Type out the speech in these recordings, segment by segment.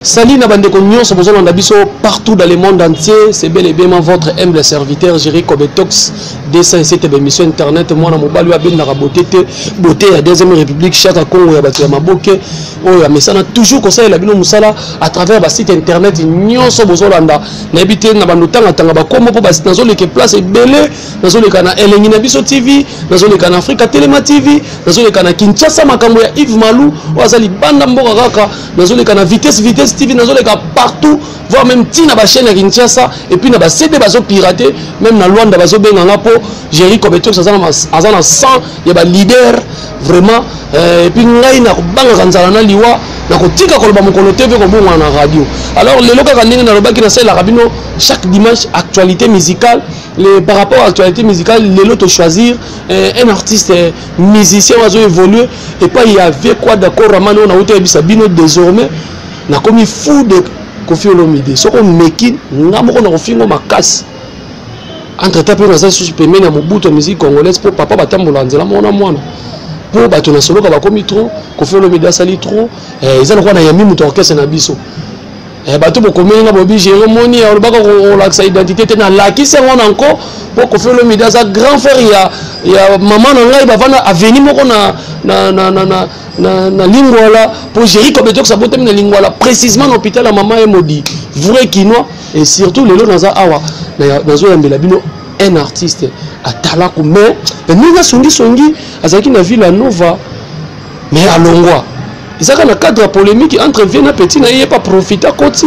Salut na bandeko nyonso bozolanda biso partout dans le monde entier, c'est bel et bien votre humble serviteur Jerry Kobetox 207 émission internet mwana mobali oyo abendaka beauté te beauté ya deuxième république chaka Congo ya bato ya maboke oyo amesana toujours kosalela bino mosala à travers ba site internet nyonso bozolanda nayebi te na bando tanga tanga bakombo mpo nazoleka place ebele nazoleka na elengi na biso TV nazoleka na Afrika Telema TV nazoleka na Kinshasa makambo ya Yves Malou oyo aza libanda mboka kaka nazoleka na vitesse vitesse tv nazoleka partout voire même ntina bachaîne ya kinshasa et puis na bacd bazopirate même na lwanda bazobenga nga mpo géri cobetox aza na sang ya baleader vraiment euh, et puis ngai nakobangaka nzala na liwa nakotika koloba mokolo te mpe kobongwana na radio alors lelo kaka ndenge nalobaki nasalelaka bino chaque dimanche actualité musicale le, par rapport à actualité musicale lelo to choisir euh, un artiste euh, musicien oyo azo évoluer epai ya vie quoi d'accord ramani oyo nauti oyebisa bino désormais nakomi fou de kofi olomide soki omeki nga moko nakofingo makasi entre temps mpe naza lisusu pembeni ya mobutu ya musique congolaise mpo papa batambola nzela moko na mwana mpo bato na soloka bakomi trop kofi olomide asali trop eh, eza lokola nayambi moto ya orchestre na biso Eh, bato bokomeli nga bobi jere omoni olobaka kolakisa identité te nalakisi yango na nko mpo kofi olomide aza grand frère ya, ya mama na ngai bavanda aveni moko na, na, na, na, na, na, na lingwala mpo jeri kobetox abotami na lingwala précisement na hôpital ya mama emodi vrai kinois et surtout lelo naza awa nazoyambela bino un artiste atalaku mais ndenge asongisongi azalaki na villa nova mais alongwa ezaka na cadre ya polémique entre vieux na petit na ye pa profite akoti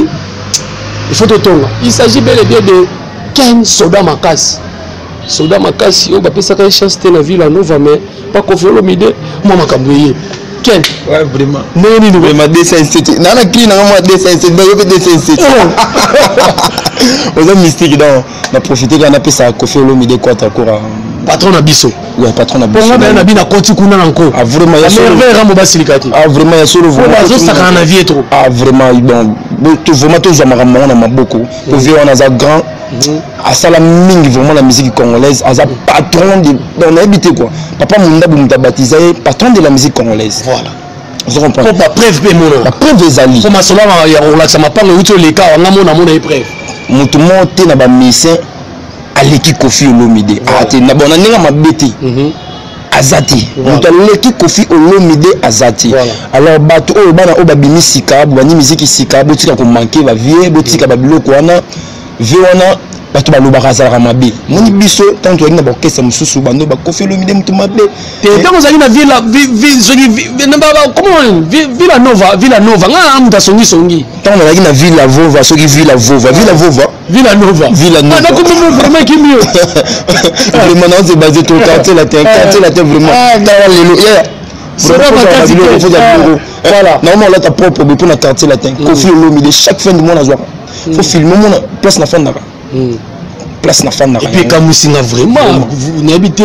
il faut totonga il s'agit bel et bien de ken soda makasi soda makasi oyo bapesaka ye chance te na villa nova mais pa kofi olomide mwa makambo eye ken ouais, vraiment ndenge nini vraiment 207 na na cli nanga mwa 207 bayo mpe 207 oza mystique donc na profite kaka napesa kofi olomide kwata kora patron na biso ouais patron na biso ponga na na bina koti kuna na nko ah vraiment ya solo merveille rambo basilika te ah vraiment ya solo vraiment bazo sakana na vie trop ah vraiment bon to vraiment tozwa makambo yango na maboko po vie wana aza grand asala mingi vraiment na musique congolaise aza patron de donc nayebi te quoi papa mundabu moto abatiza ye patron de la musique congolaise voilà ozo comprendre po bapreuve mpe emonana bapreuve ezali po masolo ya kolakisa mapango euti oleka wanga mona mona ye preuve moto moko te na bamusicien aleki kofi olomide ah, te na bona ndenge mabe te mhm. aza te moto aleki kofi olomide aza te alors bato oyo bana oyo babimi sika bobandi miziki sika botika komanke bavie botika babiloko wana vie wana bato balobaka azalaka mabe moni biso ntango tozalaki na baorchestre mosusu bando bakofi olomide moto mabe te ntango ozalaki na villa soki villa nova villa nova ngai na moto asongisongi ntango nazalaki na villa vova soki villa vova villa vova Villa Nova. Villa Nova. Ah, nakomi vraiment kimi yo. Vraiment non c'est basé trop quartier latin, quartier latin vraiment. Tala lelo. Yeah. Voilà. Normalement olata propre boye mpona quartier latin. Koffi Olomide chaque fin du mois nazwaka. Faut filmer mona place na fandaka. Place na fandaka. Et puis ekamwisi nga vraiment nayebi te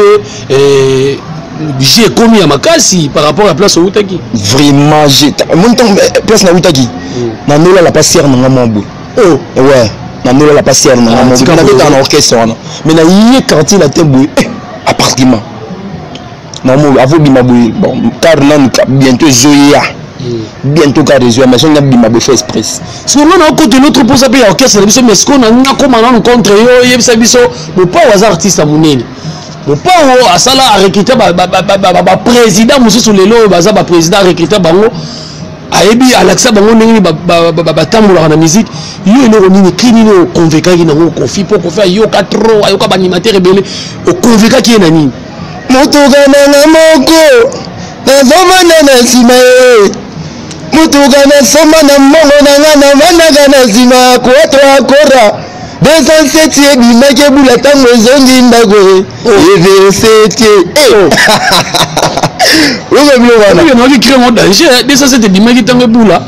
j'ai ekomi ya makasi par rapport à place outaki. Vraiment j'ai moni ntango place nautaki nanolala pa sere na nga mwa boye. Oh. Ouais. Na ndola la passière na ah, na beta na orchestre wana. Mais na ye quartier la tête boye eh, appartement. Na mo avo bima boye bon car nanu bientôt zoya. Hmm. Bientôt car zoya mais songa bima boye fait express. Siko nga na okota l'autre posa pe ya orchestre na biso mais siko na nga koma nanu contre yo yebisa biso mopao aza artiste ya monene. Mopao asala a recruter ba ba ba ba, ba président mosusu lelo baza ba président recruter bango ayebi alakisa bango ndenge nini batambolaka na musique yo eloko nini cri nini oconvekaki nango kofi mpo kofi ayoka trop ayoka baanimateur ebele oconvekaki ye na nini motuka nanga moko nazomanda na nsima ye motuka nasomba na mbongo na nga navandaka na nsima ya kuatro akora 207 ebimaki ebula ntango ezongi ndako eversete oyoka biloko wana nayoki cri yango danger 207 ebimaki ntango ebula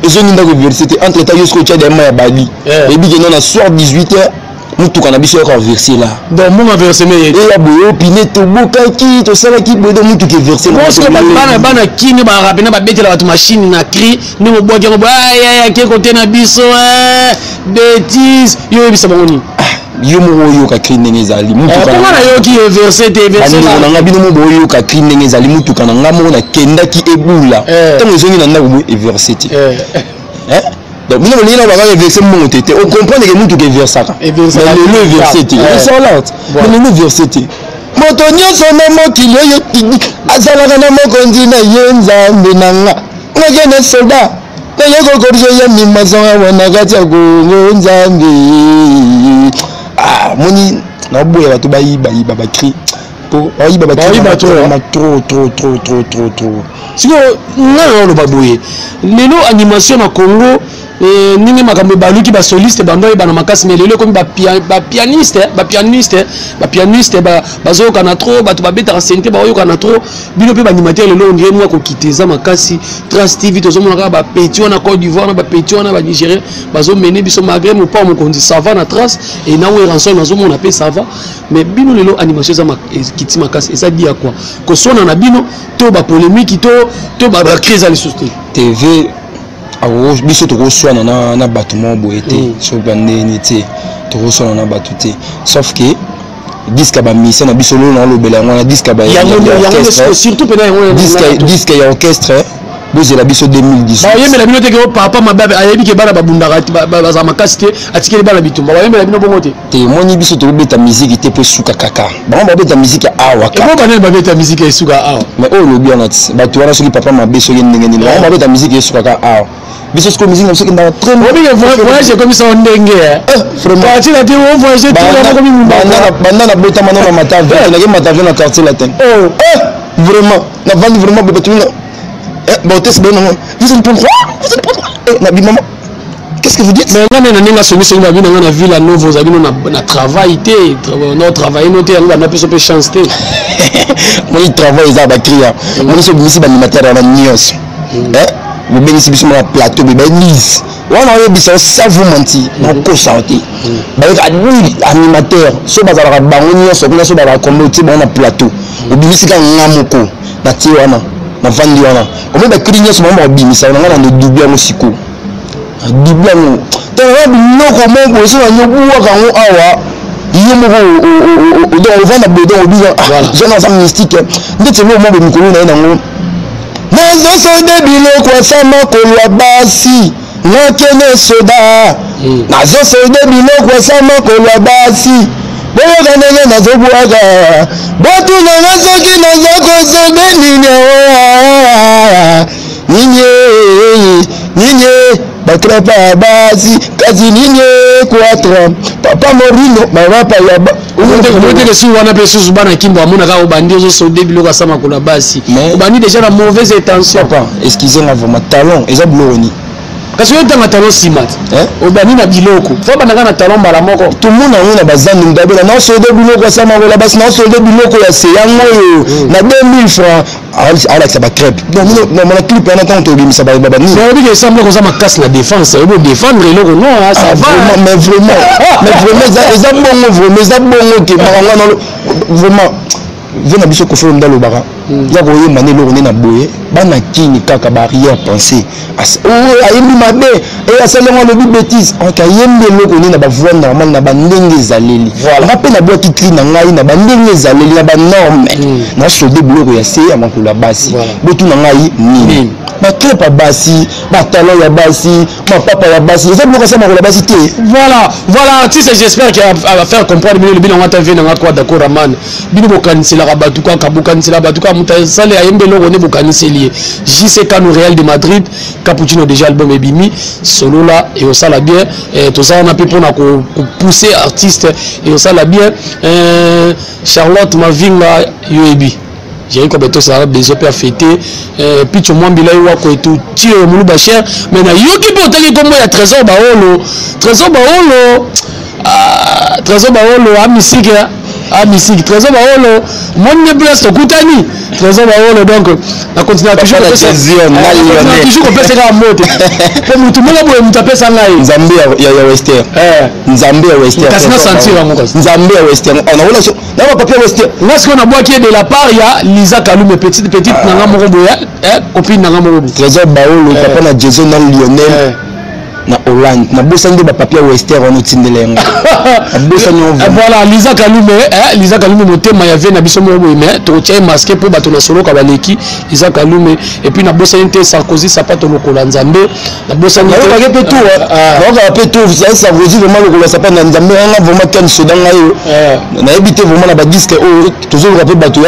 ezongi ndako everse te entre temps yo soki otya dema ya bali oyebi ke no na soir 18 heures motuka na biso yoka verse la donc monga verse me ye eya boye opine tobukaki tosalaki boye donc motuka everse bana bana kini balaka pena babetela bato machine na cri ndenge obwaki yango boye ke kote na biso betise yo oyebisa bango nini yo moko oyoka cri ndenge ezali motuka nayoki verse te bandeko na nga bino moko boyoka cri ndenge ezali motuka na nga moko nakendaki ebula ntango ezongi na ndako boye everse te. Donc bino bolingi na bakaka everse mbongo te te, ocomprendre ke mutuka eversaka, mais lelo everse te, eversaka te, mais lelo everse te. Moto nyonso na mokili oyo azalaka na mokonzi na ye. Nzambe na nga, nakende soldat, naye kokorige ya mimason awa na kati ya Kongo. Nzambe, ah, moni naboya bato bayibayiba bacri po bayiba Bayiba bacri trop. Trop, trop, trop, trop, trop, trop. Sikoyo ngai na oloba boye, lelo animation na Congo, ndenge makambo ebaluki, basoliste bando oyebana makasi, mais lelo ekomi bapianiste, bapianiste, bapianiste bazoyokana trop, bato babetaka synthé baoyokana trop. Bino mpe baanimateur lelo, on dirait mwa kokita eza makasi. Trace TV, tozomona kaka bapeti wana Côte d'Ivoire na bapeti wana Banigérien bazomene biso, malgré mopa mokonzi, ça va na Trace e na Werrason, nazomona mpe ça va. Mais bino lelo animation eza ekiti makasi, eza dia quoi? Koswana na bino to bapolémique to bacri eza lisusu te? TV, biso tokoswana na bato moko boye te. Soki bandeni te, tokoswana na bato te, sauf que disque ya bamusicien na biso lolo, naolobela yango wana, disque ya Yango yango orchestre. Surtout mpena yango. Disque ya orchestre, bozela biso 2018. Bayembela bino te ke o papa mabe ayebi ke bana babundaka te, bazala makasi te, atikeli bana bitumba. Bayembela bino bongo te? Te, moni biso tokobeta musique te mpo esuka kaka. Bango babeta musique awa kaka. Ebo banani babeta musique esuka awa? Mais oyo olobi wana ti bato wana, soki papa mabe, soki ndenge nini, bango babeta musique esuka kaka awa. Biso sikoyo musique na biso ekendaka très Obike voyage ekomisa o ndenge. Vraiment. Parti te, o voyage te, komi. Banda na botama no na mata avion, nake mata avion na Quartier Latin. Oh. Eh, vraiment navandi vraiment boye, bato mina baotesi baye nango: "Vous allez prendre quoi? Vous allez prendre quoi?" Eh, nabi: "Maman, qu'est-ce que vous dites?" Mais nga nde na ndenge asongisongi, babi na nga na Villa Novo, ozali no na travail te, no travail no te, yango banda biso mpe chance te. Moni travail eza bacria, moni so obimisi baanimateur wana nyonso, bobengisi biso na plateau boye, baélise wana, oyebisa sans vous mentir, nakosa te, bayeka 10 animateur so bazalaka bango nyonso kuna, so bazalaka kombe, otie bango na plateau, obimisi kaka nga moko na tie wana, navandi wana, omoi bacri nyonso bango bakobimisa na nga na ndodubi yango. Sikoyo nadubi yango, tanga biloko moko boye, so nanyobwaka yango awa, yo moko donc ovanda boye, donc obika zona aza mystique ndeti eloko moko boye. Mikolo na ye nango nazosode biloko asa makolo ya basi, nakende soda, nazosode biloko asa makolo ya basi, boyoka ndenge nazobwaka, botunanga soki naza kosode nini awa, nini nini, bacrêpe ya basi, kasi nini, quatre papa Morino mapapa ya Oteke su wana mpe susu bana Kimbo amonaka obandi ozosode biloko asa makolo ya basi, obandi déjà na mauvaise intention. Papa, excusez nga, vraiment talon eza biloko nini? Kasi oyo ntanga talon nsima te, obandi na biloko fo bandaka na talon mbala moko. Tomona yango na bazandu, moto abela naosode biloko asa makolo ya basi, naosode biloko ya se yango oyo na 2000 francs, alakisa bacrêpe. Donc na clip wana, ntango tobimisa banini. Oyebi ke esemble koza makasi na défense, oyebi odéfendre eloko non, ça va. Mais vraiment, mais vraiment eza bongo, vraiment eza bongo ke makambo wana vraiment ve na biso. Kofi Olomide alobaka ya koyemba nde eloko nde na boye, bana kini kaka baarrière pensée, ayembi mabe, asali yango, alobi bétise, ok, ayembi eloko nde na bavoix normale, na bandenge ezaleli. Nga mpe nabwaki cri na ngai na bandenge ezaleli, na banorme, nasode biloko ya se ya makolo ya basi, botuna ngai nini, bacrêpe ya basi, batalon ya basi, mapapa ya basi, eza biloko asa makolo ya basi te. Voilà, artiste, j'espère qu'il va faire comprendre bino. Lobi nango ata ve nanga kwa d'accord aman, bino bokaniselaka bato kaka, bokaniselaka bato kaka, moto asali ayembi eloko nde bokaniseli ye. JC Kano, Real de Madrid, Cappuccino, déjà album ebimi, solola eosala bien. Toza wana mpe mpona kopousser artiste, eosala bien. Charlotte Mavinga, yoyebi Jerry Kobeto, ça besoin mpe afete Picho Mwambila ye wako etu tio moluba cher. Mais nayoki mpe otangi nkombo ya Trésor Baolo, Trésor Baolo, ah, Trésor Baolo amisike, amisiki Trésor Baolo, moni nde place tokutani Trésor Baolo. Donc na continue toujours kopesa kaka mbote po mutu moko boye, mutu apesa ngai. Nzambe ya western, nzambe ya western. Kasi na sentir yango kasi. Nzambe ya western, nakola na bapapier western. Nga sikoyo nabwaki ye de la part ya Liza Kalume, petite petite nanga moko boye, copine nanga moko boye. Trésor Baolo, papa na Jason na Lionel. Na Hollande, nabosani nde bapapier wester wana otindela yango, nabosani yango. Voilà, Liza Kalume, Liza Kalume, motema ya vie na biso moko boye, mais tokotia ye masque mpo bato na soloka baleki Liza Kalume. Et puis nabosani te Sarkozy Sapato lokola Nzambe, nabosani. Nayokaki mpe tour, nayokaka mpe tour Sarkozy vraiment lokola sapato na Nzambe. Anga vraiment Ken Soda, ngai oyo nayebi te vraiment na badisque oyo tozoluka mpe bato oyo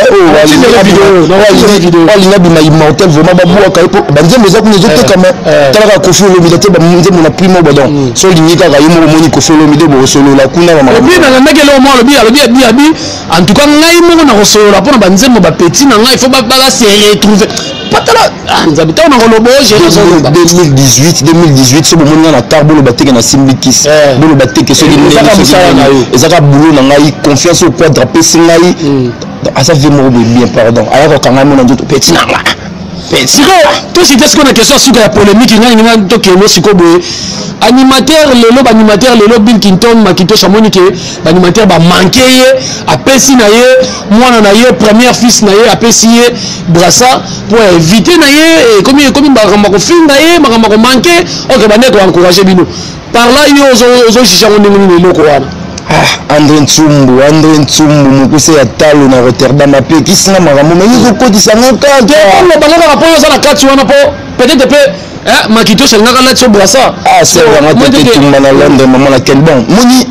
alinga bima immortel, vraiment babwaka ye mpo banzembo eza kuna ezotekama. Talaka Kofi Olomide te, banzembo na primo badon so olingi kaka ye moko omoni Kofi Olomide bokosolola kuna. Et puis nalandaki eloko moko, alobi alobi abi abi en tout cas ngai moko na kosolola mpona banzembo bapeti na ngai, il faut base retrouver. Patala Nzambe, ntango nakoloba. 2018, 2018, so bomoni nga na car, boloba teke nasimbi kisi, boloba teke soki ezaka boulot na ngai. Confiance oyo Quadre apesi ngai, aza vie moko boye bien, pardon, ayaka kokanga mo na nzoto, petit na nga. Sikoyo tosite sikoyo na question ya suka ya polémique. Ngai ngai tokende sikoyo boye: animateur lelo, baanimateur lelo, Bill Clinton Makitosh amoni ke baanimateur bamanke ye, apesi na ye mwana na ye, première fils na ye, apesi ye brassard mpo éviter na ye ekomi makambo ya kofinga ye, makambo ya komanke. Ok, bande koencourage bino par là, yo ozojuge yango ndenge nini, eloko wana? Ah, André Ntsumbu, André Ntsumbu, mokuse ya talo na Rotterdam, apekisinga makambo me yokokotisanga kaka. Bango kaka mpo oyo oza na kati wana, mpo peut-être mpe Makitosh alingaka alati so brassard. Ah, servanga tete tumba na Londres, mama na ken. Bon, moni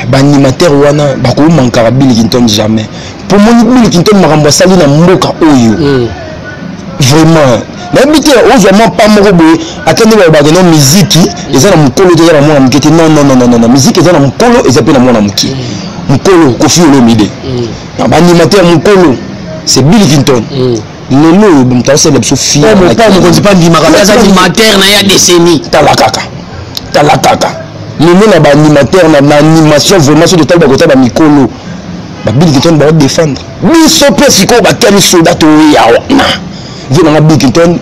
baanimateur wana bakomankaka Bill Clinton jamais, mpo moni Bill Clinton makambo asali na mboka oyo, vraiment nayebi te. Ozwa mwa pa moko boye, ata nde balobaka no miziki eza na mokolo te, eza na mwana moke te. Non, non, non, non, miziki eza na mokolo, eza mpe na mwana moke. Mokolo Kofi Olomide, baanimateur mokolo c'est Bill Clinton. Lelo oyo moto aosalela biso. Mokonzi mpa ndimaka mpe aza animateur na ye ya décennie. Tala kaka, tala kaka lelo na baanimateur na animation, vraiment so totali bakota bamikolo, baBill Clinton baodéfendre biso mpe. Sikoyo bakeli soda toya wana, vie nanga Bill Clinton,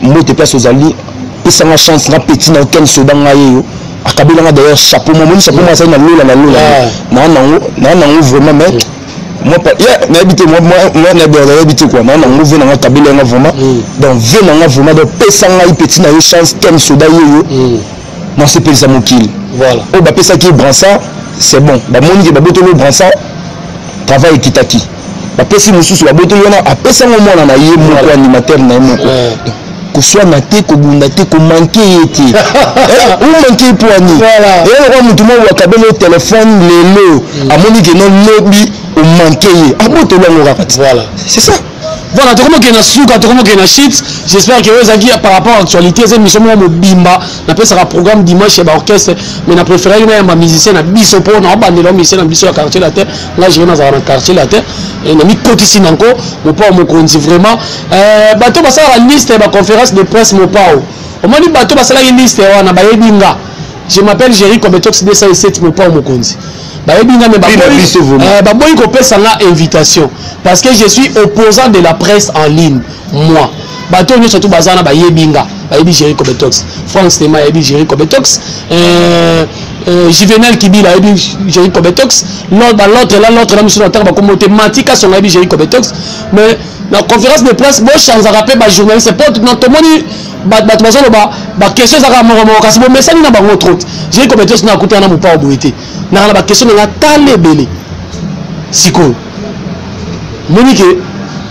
mbote place ozali, pesanga chance nga petit na oken soda ngai eyo akabelanga d'ailleurs chapeau. Mo moni chapeau mo asali na lola, na lola naa nango, naa nango vraiment. Mais moi pas yeah, nayebi te, moi nayebi te quoi, naa nango vie nanga kabela yanga vraiment. Donc vie nanga vraiment, donc pesa ngai petit na yo chance, ken soda yeyo nasepelisa mokili. Oyo bapesaki brassard, c'est bon, bamoni ke babotoli brassard, travail ekitaki, bapesi mosusu, babotoli wana, apesango mwana na ye moko, animateur na ye moko. Koswana te, kobunda te, komanke ye te, omanke ye mpo ani eya lokwa motu moko akabeli yo telefone lelo, amoni ke no lobi omanke ye, abotoli yango kaka te. C'est ça. Voilà, tokomokende na suka, tokomokende na shit. J'espère que oyo ezalaki par rapport à actualité. Eza émission moko mobimba, napesaka programme dimanche ya baorchestre, mais na préféraki nayamba musicien na biso mpo na obandela musicien na biso ya Quartier Latin. Nga jere nazalaka na Quartier Latin, na mikotisi nanko Mopao Mokonzi. Vraiment, bato basalaka liste ya baconférence de presse, Mopao omoni bato basalaki liste wana bayebi nga. Je m'appelle Géri Kobetox 207, Mopao Mokonzi, bayebi nga, mais baboyi kopesa nga invitation parce que je suis opposant de la presse en ligne. Moi, bato nyonso tu baza na bayebi nga, bayebi Géri Kobetox, Frank Stema ayebi Géri Kobetox, Juvenal Kibila ayebi Géri Kobetox, l'autre là, l'autre là, misu na ntaka bakombo te, Matika Songa ayebi Géri Kobetox. Mais na conférence de presse bochanzaka mpe bajournaliste po na tomoni bato bazoloba baquestion ezaka moko moko, kasi bomesani na bango trop. Géri Kobetox na akutana na Mopao boye te, naka na baquestion nanga tala ebele. Sikoyo moni ke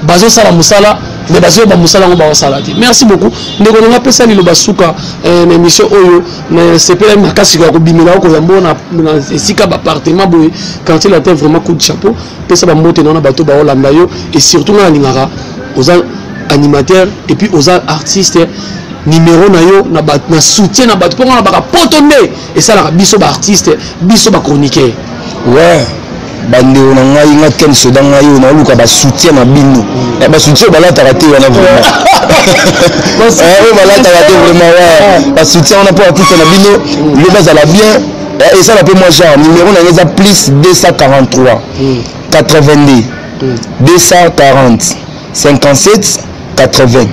bazosala mosala, mais bazoyeba mosala yango baosala te. Merci beaucoup, ndeko nanga. Apesa liloba suka na émission oyo. Nasepelaki makasi ya kobimela okoyambo na esika baappartement boye, Quartier Latin. Vraiment, coup de chapeau. Pesa bambote na bato baolanda yo. Et surtout nga nalingaka oza animateur et puis oza artiste, numéro na yo na soutien na bato, mpo nga na baka poto nde esalaka biso baartiste, biso bachroniqueur. Ouais, bandeko na ngai, nga Ken Soda, ngai oyo naoluka basoutien na bino, basoutien oyo balataka te wana, vraiment oyo balataka te, vraiment ouais, basoutien wana mpo artiste na bino lo bazala bien, esala mpe mwa genre. Numéro na ngai eza plus 243 82 240 57 80,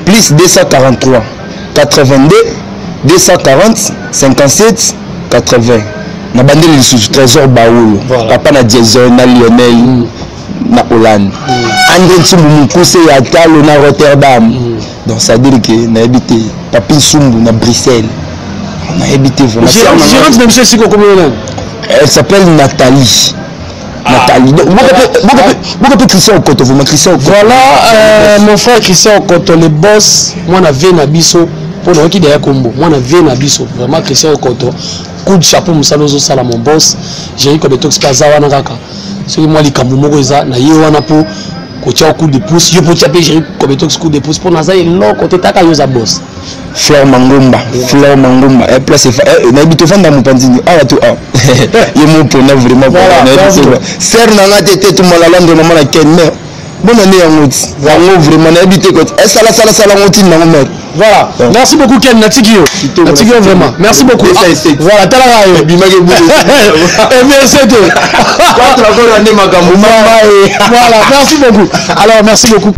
plus 243 82 240 57 80. Na bandeli lisusu Trésor Baolo, papa na Jason na Lionel. na Hollande. André Nsumbu mokuse ya talo na Rotterdam. Donc ça dire que nayebi te Papi Nsumbu na Bruxelles, nayebi te vraiment. Gérante na biso esika okomi nani? Elle s'appelle Nathalie. Nathalie. Donc, beaucoup plus Christian Okoto, vraiment Christian Okoto. Voilà, mon frère Christian Okoto, le boss, moi na vie na biso, pour na oki derrière kombo, moi na vie na biso, vraiment Christian Okoto, coup de chapeau mosala ozosala mon boss, Jerry Kobetox mpe aza wana kaka. Soki mwa likambo moko eza na ye wana mpo kotia coup de pouce, yo mpo tia mpe Jerry Kobetox coup de pouce mpo naza eloko te, taka yo oza boss. Fleur Mangomba, Fleur Mangomba, place nayebi tofanda mopanzi nini awa to awa ye mo mpona vraiment. Voilà, nayebi merci. te ser na nga te te tumala Landre mama na ken mare bona nde yango ti yango vraiment nayebi te koti esalasala yango ntina nango mare. Voilà. Ouais. Merci beaucoup Ken natiki yo. Kitoko, Natiki yo merci. vraiment. Merci beaucoup. 207. Ah, voilà, talaka yo. Ebimaki ebulu. Et merci te. Quatre encore nde makambo mama e. Voilà, merci beaucoup. Alors, merci beaucoup.